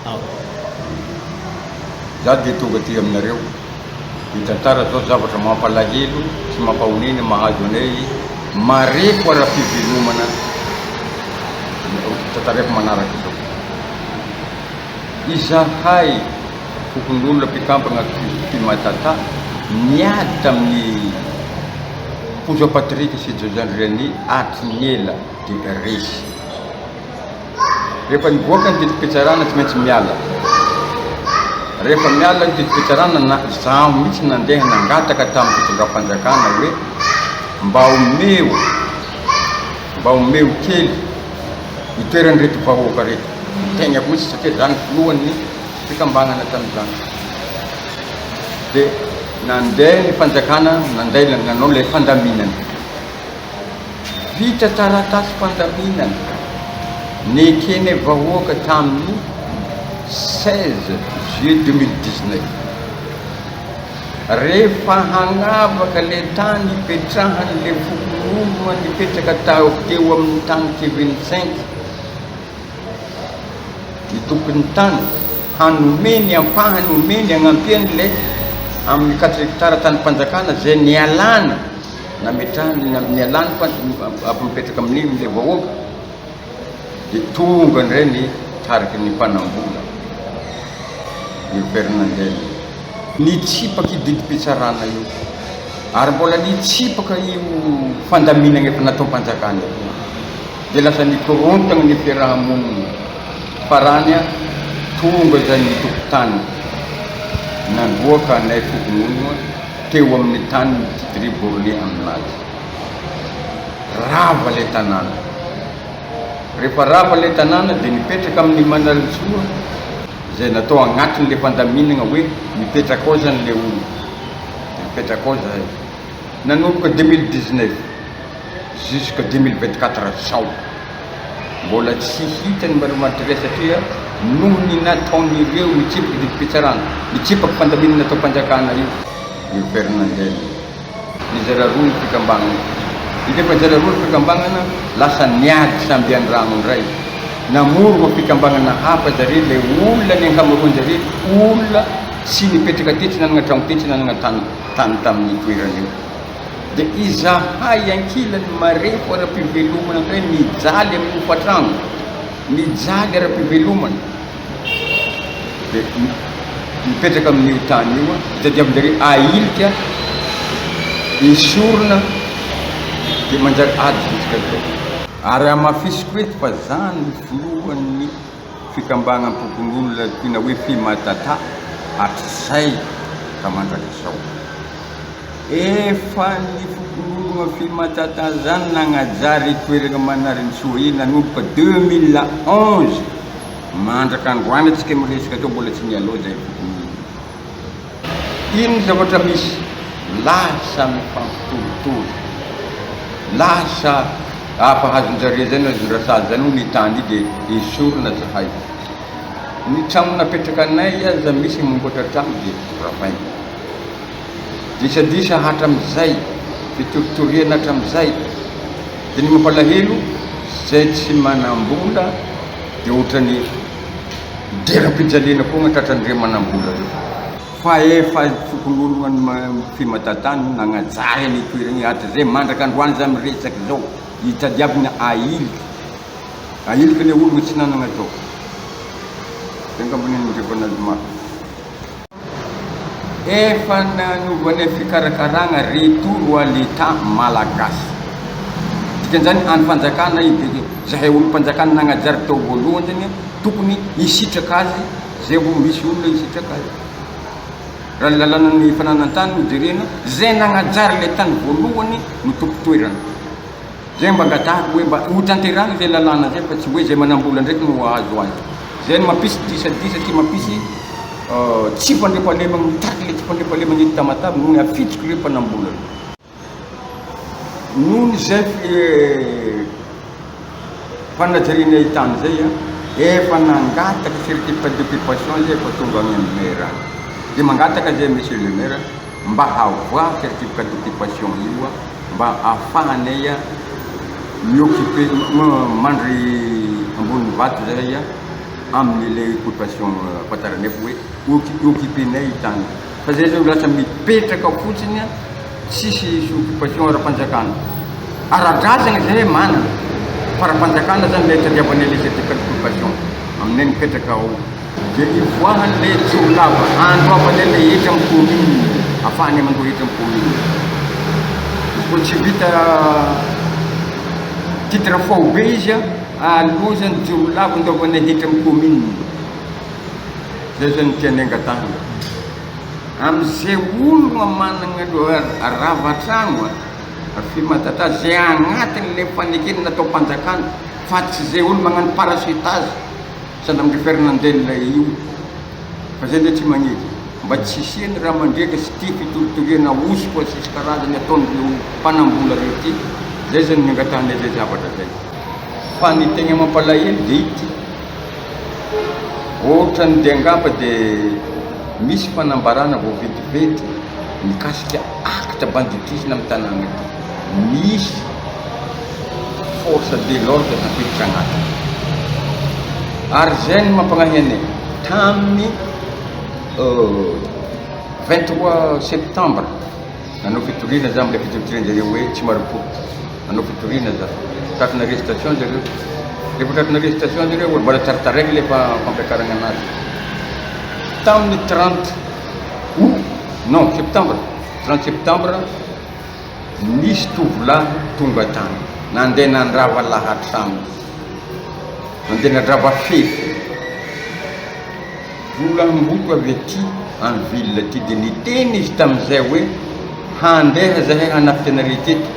Ao. Za dia tonga aty aminareo hitantara zao zavatra mampalahelo sy mampahonena mahazo anay marefo ara-pivelomana tantaraiko manaraka izao. Izahay fokonolona mpikambana Fimatata niady tamin'ny Poza Patrick sy José Andriani hatry ny ela dia resy. Rehefa nivoaka ny didim-pitsarana tsy maintsy miala. Rehefa miala ny didim-pitsarana na izaho mihitsy nandeha nangataka tamin'ny fitondram-panjakana hoe mba omeo mba omeo kely ny toeran'ireto vahoaka ireto. Ny tenako mihitsy satria izaho no filohan'ny fikambanana tamin'izany. Dia nandeha ny fanjakana nandeha nanao ilay fandaminana. Vita taratasy fandaminana nekenay vahoaka tamin'ny 16 juillet 2019. Rehefa hanavaka le tany ipetrahan'le fokonolona nipetraka tao teo amin'ny tany T25 ny tompon'ny tany hanome ny ampahany omeny hagnampiany le amin'ny quatre hectares tanim-panjakana zay nialana nametrahany nialany fa avy mipetraka amin'iny ilay vahoaka dia tonga indray ny tariky ny mpanambola io Fernandel nitsipaka io didim-pitsarana io ary mbola nitsipaka io fandaminana efa nataom-panjakana io dia lasa nikorontana ny fiaraha-monina farany tonga izay ny tompon-tany nandroaka anay fokonolona teo amin'ny tany ny titre borné aminazy. Rava ilay tanàna. Rehefa rava ilay tanàna dia nipetraka amin'ny Manarintsoa izay natao agnatin'ilay fandaminana hoe mipetraka ao zany ilay olona. Dia mipetraka ao zahay. Nanomboka 2019 jusqu'à 2024 zao. Mbola tsy hita ny marimaritra satria noho ny nataon'ireo nitsipaky didim-pitsarana, nitsipaky fandaminana nataom-panjakana io, io Fernandel. Nizara roa ny fikambanana. Rehefa nizara roa ny fikambanana, lasa niady samby an-drano indray. Namorona fikambanana hafa zareo, ilay olona ny ankamaroan-jareo olona tsy nipetraka tetsy, nanana trano tetsy, nanana tany tany tamin'ny toerana io. Dia izahay ankilany marefo ara-pivelomana indray mijaly amin'ny hofantrano, mijaly ara-pivelomana. Dia mipetraka amin'io tany io, tadiavinjareo ahilika, esorina, dia manjary ady jusqu'à zao. Ary hamafisiko eto fa za no filohan'ny fikambanam-pokonolona antsoina hoe Fimatata hatrizay ka mandrakizao. Efa ny fokonolona Fimatata zany nagnajary i toerana Manarintsoa iny nanomboka 2011 mandraka androany antsika miresaka teo mbola tsy nialoha zay fokonolona. Ino ny zavatra misy? Lasa mifampitoritory, lasa afa hazon-jareo zany hazon-drasazy zany hono i tany io dia esorina zahay. Ny trano napetraka anay aza misy mamboatra trano dia ravaina. Disadisa hatramizay, fitoritoriana hatramizay, dia ny mampalahelo zay tsy manambola dia otrany deram-pijaliana foagna tratran'ireo manambola reo. Fa efa fokonolona ny Fimatatany no nagnajary an'io toerana io hatrizay mandraka androany za miresaky zao, itadiavina ahilika, ahilika le ologno tsy nanagna atao, zay angamba ny anindrevana azy mafy. Efa nanovanay fikarakarana retour à l'Etat malagasy. Dikan'izany any fanjakana io dia zahay olom-panjakana nagnajary tao voalohany zany tokony hisitraka azy zay vao misy olona hisitraka azy. Raha ny lalànan'ny fananan-tany no jerena, zay nagnajary ilay tany voalohany no tompon-toerana. Zay mba angatahako hoe mba ho tanterahina zay lalàna zay fa tsy hoe zay manambola ndraiky no hahazo azy. Zay no mampisy disadisa sy mampisy tsy fandriampahalemana, mitaky le tsy fandriampahalemana eto Tamatave noho ny afitsiky reo mpanambola reo. Noho ny zay fanajariana i tany zay efa nangataka certificat d'occupation zay efa tonga any amin'ny maire any. De mangataka zay monsieur le maire mba havoaha certificat d'occupation io mba ahafahanay mi-occuper mandry ambony vato zahay. amin'ilay occupation ahafantaranay fa hoe occuper-nay io tany io. Fa zay zao lasa mipetraka fotsiny an, tsisy occupation ara-panjakana. Ara-drazana zay manana, fa ara-panjakana zany ilay tadiavanay ilay certificat d'occupation aminay mipetraka ao. Dia ivoahan'ilay jiro lava andoavanay ilay hetra amin'ny commune, afahanay mandoa hetra amin'ny commune. Izy koa tsy vita titre faobe izy an, aloha zany jiro lava andoavanay hetra amin'ny commune. Zay zany no tianay angatahana. Amin'izay olona manana rava trano fimatata zay agnatin'ilay fanekena nataom-panjakana fa tsy zay olo magnano parachutage sahala amin-dry Fernandel io fa zay ndray tsy magneky mba tsy hisian'ny raha mandriaka sy ty fitoritoriana hosoka sy isan-karazany ataon'ireo mpanambola reo ty, zay zany ny angatahanay zay zavatra zay. Fa ny tegna mampalahelo de ity. Ohatran'ny dia angamba dia misy fanambarana vao vetivety mikasika acte banditisme amin'ny tanàna ity. Misy force de l'ordre tafiditra agnatiny. Ary izay no mampagnahy anay. Tamin'ny 23 septembre, nanao fitoriana za amin'ilay fitoritorian-jareo hoe tsy marim-pototra. Nanao fitoriana za. Tratran'ny arrestation zareo. Rehefa tratran'ny arrestation zareo, mbola tsaratsaraiko ilay fampiakarana anazy. Tamin'ny 30 août, non septembre, 30 septembre, nisy tovolahy tonga tany, nandeha nandrava lahatrano, nandeha nandrava fefy. Volam-boto avy aty en ville aty dia niteny izy tamin'izay hoe handeha zahay hanafika anareo teto,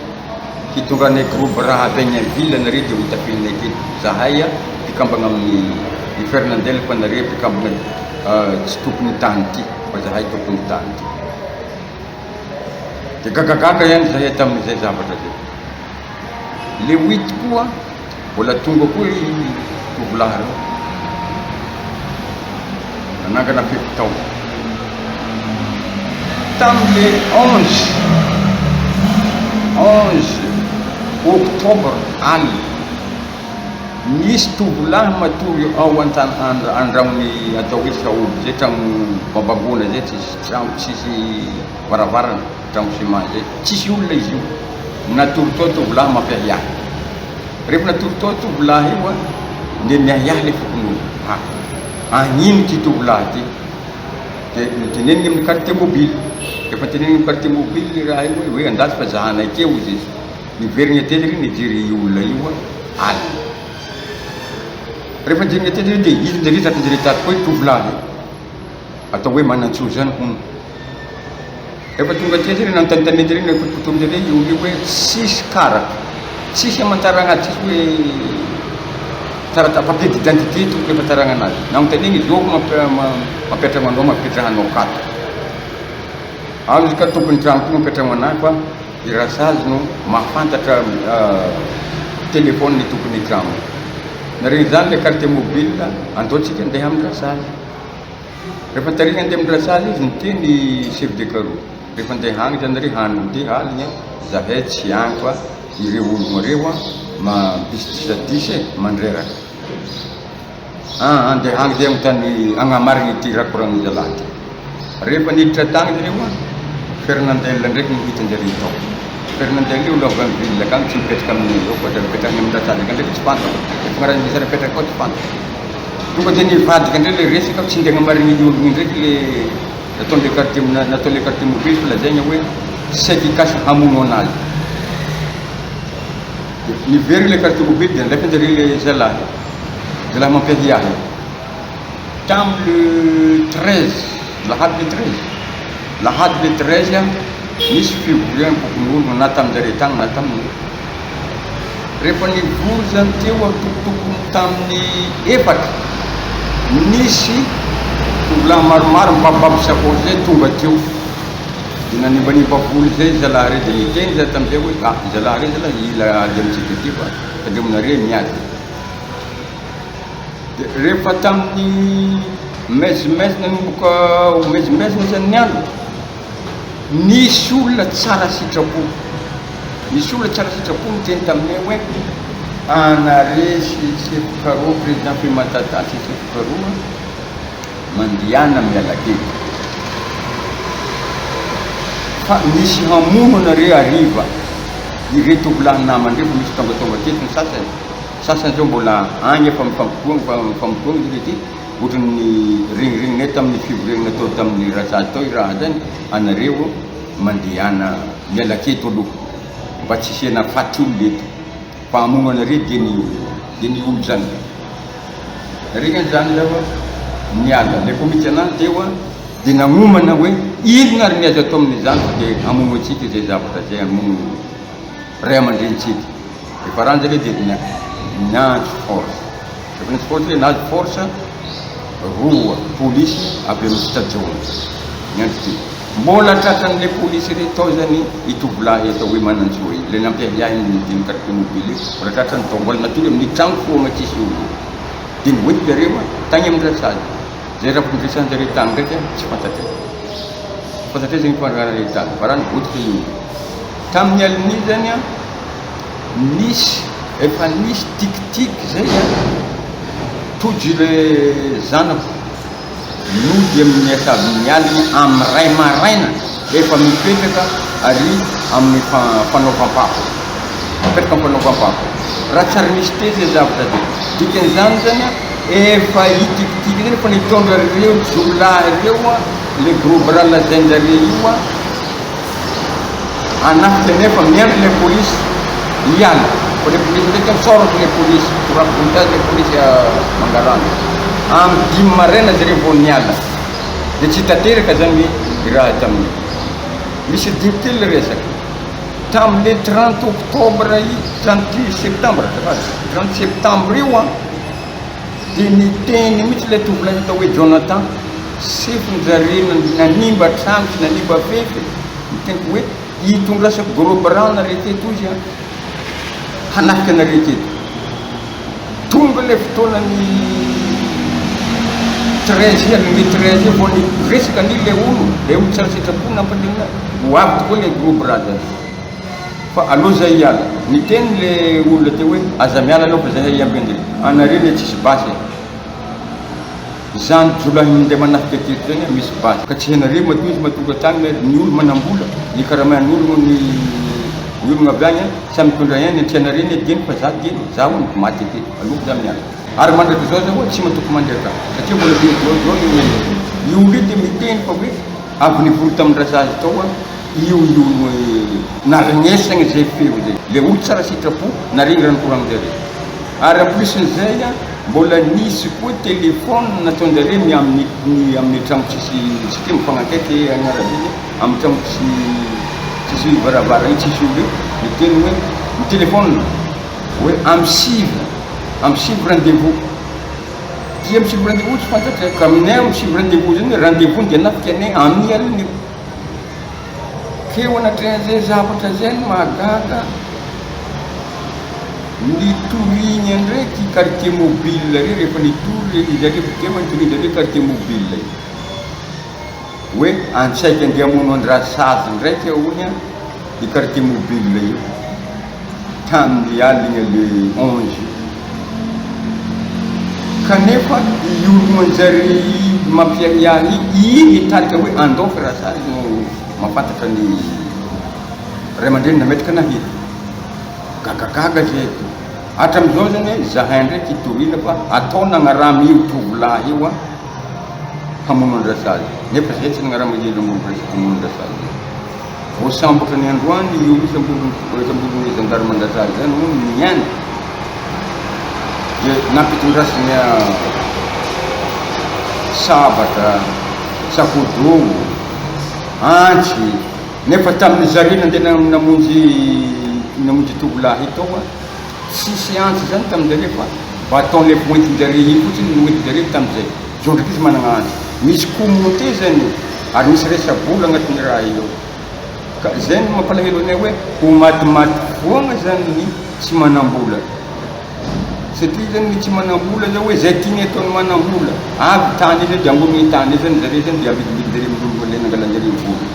hitondranay gros bras avy agny en ville nareo dia hotafihinay teto, zahay mpikambagna amin'ny i Fernandel fa nareo mpikambagna tsy tompon'ny tany ty fa zahay tompon'ny tany ty. Dia gagagaga ihany zahay tamin'izay zavatra zay. Le huit koa mbola tonga koa i tovolahy reo nanangana fety tao. Tamin'ny 11 11 octobre alina nisy tovolahy matory ao an-tranony atao hoe sahoby zay trano babangoana zay tsisy trano tsisy varavarana. Trano ciment zay tsisy olona izy io natory tao tovolahy mampiahiahy rehefa natory tao tovolahy io a de miahiahy le fokonolona ha agnino ty tovolahy ty de niteneniny amin'ny quartier mobile rehefa teneniny amin'ny quartier mobile le raha io hoe andaso fa zahanay keo izy izy niverigna teny ry nijery io olona io a alina rehefa nijerigna teny ry de izy ndry tratranjare tato koa tovolahy atao hoe manantsoa zany hono Rehefa tonga aty zay nanontanitanina tery nakotokotomy tery io olona io hoe tsisy karatra, tsisy amantaragna azy, tsisy hoe tarata papier d'identité tokony amantaragna anazy. Nanontaniana izy io mampiantragno anao mampipetrahanao kato. Ao izy ka tompon'ny trano koa mampiantragno anahy fa i Rasazy no mahafantatra téléphone ny tompon'ny trano. Nareo izany le carte mobile andao tsika andeha amin-dRasazy. Rehefa tarihina andeha amin'ny rasazy izy niteny i chef de carreau, rehefa andeha agny zany nareo handeha aligny a, zahay tsy agny fa ireo ologno reo a mampisy disadisa e, mandreraka. Aa andeha agny zay agnontany agnamarigny ity raha koragnin'ny zalahy ty. Rehefa niditra tagny zareo a, Fernandel ndraiky no hitan-jareo tao. Fernandel io olo avy any ville akagny tsy mipetraka aminay eo fa mipetraka any amin'ny rasazy akagny ndraiky tsy fantako, efa raha misy raha mipetraka ao tsy fantako. Tonga dia nivadika indray ilay resaka, tsy ndeha namarina iny olona iny ndraiky le nataon'ilay quartier nataon'ilay quartier mobile fa lazaina hoe saika hikasa hamono anazy. Dia niverina ilay quartier mobile dia nalefa zareo ilay zalahy, zalahy mampiahiahy. Tamin'ny le 13, lahady le 13, lahady le 13 nisy fivoriana fokonolona na tamin-jareo tany na taminay. Rehefa nivory izany teo aho tokotokony tamin'ny efatra, nisy tovolahy maromaro mibabobabo sakaosy izay tonga teo. Dia nanimbanimba vola izay zalahy ireo dia niteny izahay tamin'izay hoe ah zalahy ireo zalahy hila ady amintsika ity fa tandremonareo miady. Dia rehefa tamin'ny maizimaizina nanomboka ho maizimaizina izany ny andro, Nisy olona tsara sitrapo, nisy olona tsara sitrapo niteny taminay hoe, Anare sy sefo Karoa président Fematata sy sefo Karoa mandehana miala kely fa misy hamono anare hariva ireto tovolahy namany reo fa misy tongatonga teto ny sasany, sasany zao mbola agny efa mifampitoagna mifamotoagna izy rety ohatran'ny regniregninay tamin'ny fivoriana natao tamin'ny rasazy tao i raha zany anareo mandehana miala keto aloha mba tsy hisiana faty olona eto fa hamono anareo dia ny dia ny olo zany. Regny zany zao niala le komity anahy teo dia nagnomana hoe inona ary ny azo atao amin'izany fa dia hamono antsika izay zavatra izay hamono ray aman-drenintsika. Efa rano zay dia niantso force. Rehefa niantso force dia nahazo force roa polisy avy amin'ny stadium. Niantso teo. Mbola tratran'ilay polisy ireto tao zany i tovolahy atao hoe Manantsoa iny, ilay nampiahiahy ny dimy quartier mobile io, mbola tratrany tao, mbola natory amin'ny trano foagna tsisy olo io. Dia noentiko zareo tagny amin'ny rasazy. Zay raha fandresan-jareo tagny ndraiky tsy fantatray. Tsy fantatray zegny fandraranareo tagny, fa raha nivotika io. Tamin'ny alin'iny zany an, nisy, efa nisy tikitiky zay an, tojo ilay zanako. Nody amin'ny asavin'ny alina amin'ny iray maraina efa mipetraka ary amin'ny fanaovam-pako. Mipetraka amin'ny fanaovam-pako. Raha tsy ary misy teza izay zavatra izay. Dikan'izany zany efa hitikitiky zany efa nitondra ireo jiolahy ireo le gros bras lazain-jareo io Hanafika nefa miandry ilay polisy hiala fa ilay polisy ndraiky misaorako ilay polisy torako voninkazo ilay polisy Mangarano amin'ny dimy maraina zareo vao niala dia tsy tanteraka zany ny raha tamin'io misy adino kely le resaka tamin'le 30 octobre i 30 septembre azafady 30 septembre io an dia niteny mihitsy ilay tovolahy atao hoe Jonathan sefon-jareo nanimba trano sy nanimba fefy Niteny hoe, Itondrasako gros bras nareo teto izy an, hanafika anareo teto. Tonga ilay fotoana ny 13 heures, ny 13 heures vao niresaka an'io ilay olo, ilay olo tsara sitrapo nampandrinina ahy, ho avy tokoa ilay gros bras zany. Fa aleo zay hiala. Niteny ilay olona teo hoe, aza miala aloha fa zahay hiambina anjareo. Anareo anie tsisy basy e. Zany jiolahy minday manafika teto zany misy basy ka tsy hainareo matoa izy matonga tany ny olo manambola ny karamainy ologno ny ny ologno avy agny samy mitondra ainy tsy hainareo ny dieny fa za dieny za hono maty aketo aleoko za miala ary mandrakizao za hoa tsy matoky mandeha ka satria mbola be zao zao ny io olo io de miteny fa hoe avy nivory tamin'ny rasazy tao a io io naregnesagna zay feo zay le olo tsara sitrapo naregny raha nikoragnin-jareo ary en plus n'izay a Mbola nisy koa téléphone nataon-jareo ny amin'ny ny amin'ny tragno tsisy satria mifagnakaiky any arabe zay, amin'ny tragno tsy tsisy varavarana io tsisy olo io, niteny hoe mi-téléphone hoe amin'ny sivy amin'ny sivy rendez-vous, ty amin'ny sivy rendez-vous tsy fantatray ka aminay amin'ny sivy rendez-vous zany rendez-vous dia hanafika anay amin'ny alin'io. Teo anatrehan'izay zavatra izay no mahagaga nitoriana ndraiky quartier mobile re rehefa nitory izy rehefa teo nitoriana zareo quartier mobile io hoe antsaika andeha hamono an-dRasazy ndraiky hono i quartier mobile io tamin'ny aligna le 11 io kanefa i olon-jare mampiahiahy iny nitarika hoe andao fa Rasazy no mahafantatra ny ray aman-dreny nametraka anah eto. Gagagaga zay. Hatramin'izao zany zahay ndraiky itoriana fa atao nagnarama io tovolahy io hamono an-dRasazy nefa zahay tsy nagnarama izy hamono an-dRasazy. Voasambotra ny androany io olo samborin'ny gendarme an-dRasazy zany hono ny any dia nampitondrasiny sabatra, sakodoho, antsy nefa tamin'ny zareo nandeha namonjy namonjy tovolahy tao tsisy antsy zany tamin'jareo fa bâton le hoentin-jareo iny fotsiny no hoentin-jareo tamin'izay. Zao ndraiky izy managna antsy. Misy coup monté zany io ary misy resa-bola agnatin'ny raha io ao. Ka zay no mampalahelo anay hoe ho matimaty foagna zany ny tsy manam-bola. Satria zany ny tsy manam-bola zao hoe zay tiany ataon'ny manam-bola. Avy tany io zany dia ambony tany io zany zareo zany dia amidimidin-jareo amin'olo le nangalan-jareo vola.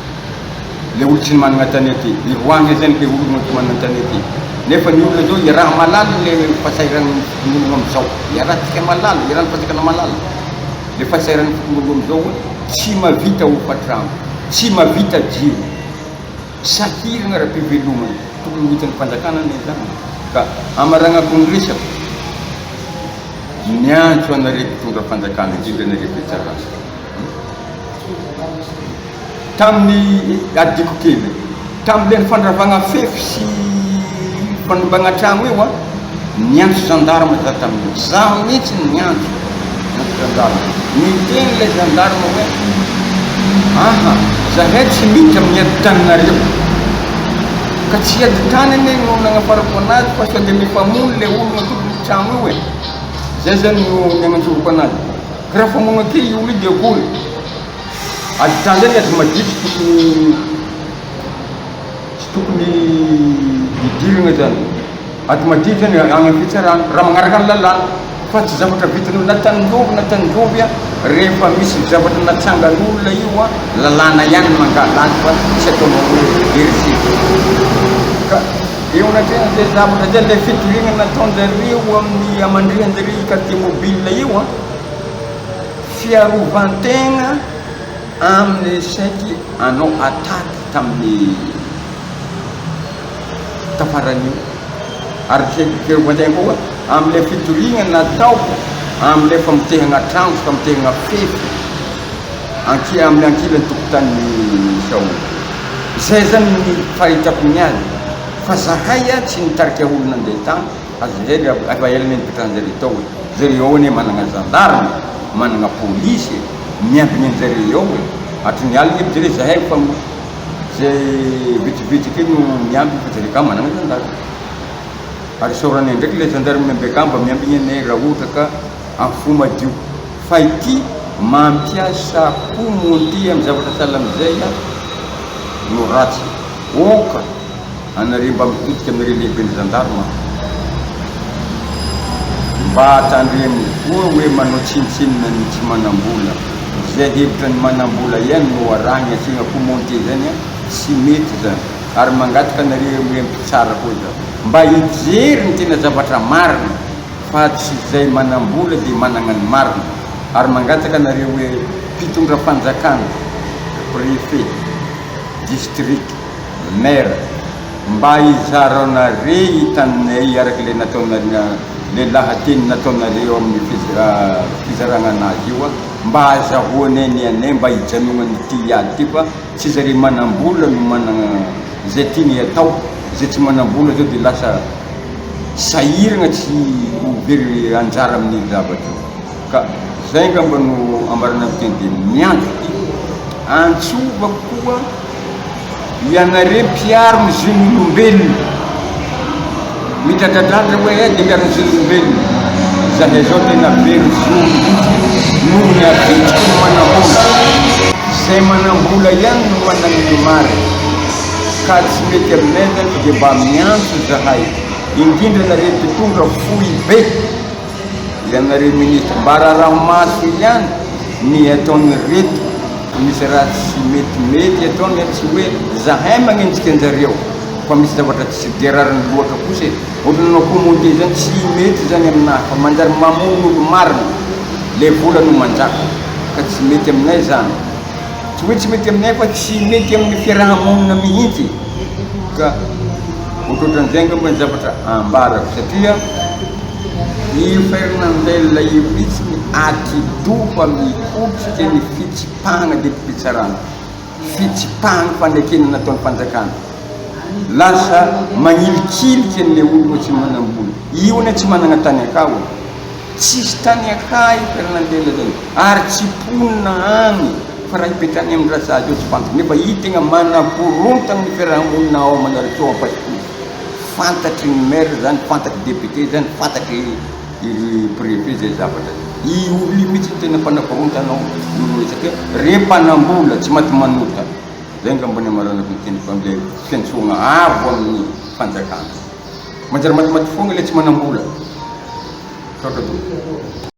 Le olo tsy managna tanety. Iroahagna zany le olo tsy managna tanety. Nefa ny olona zao iaraha mahalala le fahasahiranan'ny fokonolona amizao, iarahantsika mahalala, iarahan'ny fanjakana mahalala le fahasahiran'ny fokonolona amizao hoe tsy mahavita hofantrano, tsy mahavita jiro, sahirana ara-pivelomana, tokony ho hitan'ny fanjakana anie zany ka amaragnako ny resako, miantso anareo mpitondra fanjakana indrindra anareo mpitsara. Tamin'ny, adiko kely, tamin'ilay fandravagna fefy sy fanimbagna tragno io an, niantso gendarme za tamin'io, zaho mihitsy no niantso, niantso gendarme, niteny ilay gendarme hoe aha, zahay tsy miditra amin'ny ady taninareo, ka tsy ady tany anie no nagnafarako anazy fa sao dia mifamono ilay olona tompon'ny tragno io e, zay zany no nagnantsovako anazy. Raha famono aty io olona io dia akory? Ady tany zany ady madio tsy tokony tsy tokony hidirana zany. Ady madio zany any amin'ny fitsarana raha magnaraka ny lalàna fa tsy zavatra vitan'olona na tanin'omby na tanin'omby rehefa misy zavatra natsangan'olona io an, lalàna ihany no mangala azy fa tsy ataonao hoe herisetra. Ka eo anatrehan'izay zavatra izay ilay fitoriana nataon-jareo amin'ny hamandrihan-jareo io quartier mobile io an, Fiarovan-tegna amin'ny saiky anao attaque tamin'ny tafaran'io ary fiarovan-tegna koa amin'ilay fitoriagna nataoko amin'ilay famotehagna tragno sy famotehagna fefy anki- amin'ny ankilan'ny tokotanin'i Saoly. Zay zany ny fahitako ny azy fa zahay tsy nitarika olona andeha tany. Aza zay ry efa ela anie nipetrahan-jareo tao e! Zareo ao anie managna gendarme, managna polisy e! Miambigny anjareo ao e! Hatry ny aligny aby zareo zahay efa zay vitsivitsy akeo no miambigny fa zareo ka managna gendarme. Ary isaoranay ndraiky le gendarme miamby akà mba miambigny anay raha ohatra ka am fo madio. Fa ity mampiasa coup monté am zavatra sahala amizay no ratsy. Oka! Anareo mba mitodika amin'ireo lehiben'ny gendarme mba tandremo koa hoe manao tsinontsinona ny tsy manambola, izay hevitra ny manambola ihany no arahiny asiana coup monté zany an, tsy mety zany, ary mangataka anareo hoe mpitsara koa za mba hijery ny tena zavatra marina fa tsy izay manambola dia managna ny marina, ary mangataka anareo hoe mpitondra fanjakana, préfet, district. Maire, mba hizaranare i taninay araka le nataonareo le lahateny nataonareo amin'ny fizaragna anazy io mba azahoanay ny anay mba hijanognan'ity ady ty fa tsy zare manambola no managna zay tiany atao, zay tsy manambola zao de lasa sahiragna tsy ho very anjara amin'ny zavatra io ka zay angamba no ambaranay teny de miantso ty antsovako koa. Ianareo mpiaro ny zon'olombelona, midradradradra hoe eh dia miaro ny zon'olombelona, zahay zao tena very zo mihitsy noho ny habitriky ny manambola. Izay manambola ihany no manana ny marina, ka tsy mety aminay zany fa dia mba miantso zahay, indrindra nareo mpitondra foibe. Ianareo ministre mba raraho maso ihany ny ataon'ireto misy raha tsy metimety ataony tsy hoe zahay magnenjika anjareo fa misy zavatra tsy dia rariny loatra kosa e, ohatry nanao commonte zany tsy mety zany aminahy fa manjary mamono olo marina le vola no manjaka ka tsy mety aminay zany. Tsy hoe tsy mety aminay fa tsy mety amin'ny fiaraha-monina mihitsy ka ohatrohatran'izay angamba ny zavatra ambarako satria io Fernandel io mihitsy ny atidoha mikotrika ny fitsipahana didim-pitsarana, fitsipahana fanekena nataon'ny fanjakana. Lasa manilikilika an'ilay olona tsy manam-bola. Io anie tsy manana tany akao e. Tsisy tany akay Fernandel zany ary tsy mponina agny fa raha hipetrahany amin'ny rasazy eo tsy fantako nefa i tegna manakorontagna ny fiarahamonina ao Manarintsoa Ampasikoto fantatry ny maire zany fantatry député zany fantatry iry préfet zay zavatra zay i olona io mihitsy no tena mpanakorontana ao olo satria re mpanambola tsy maty manota zay angamba ny amaranako ny teniko amle fiantsoagna avo amin'ny fanjakana. Manjary matimaty foagna ilay tsy manam-bola. Misaotra tompoko.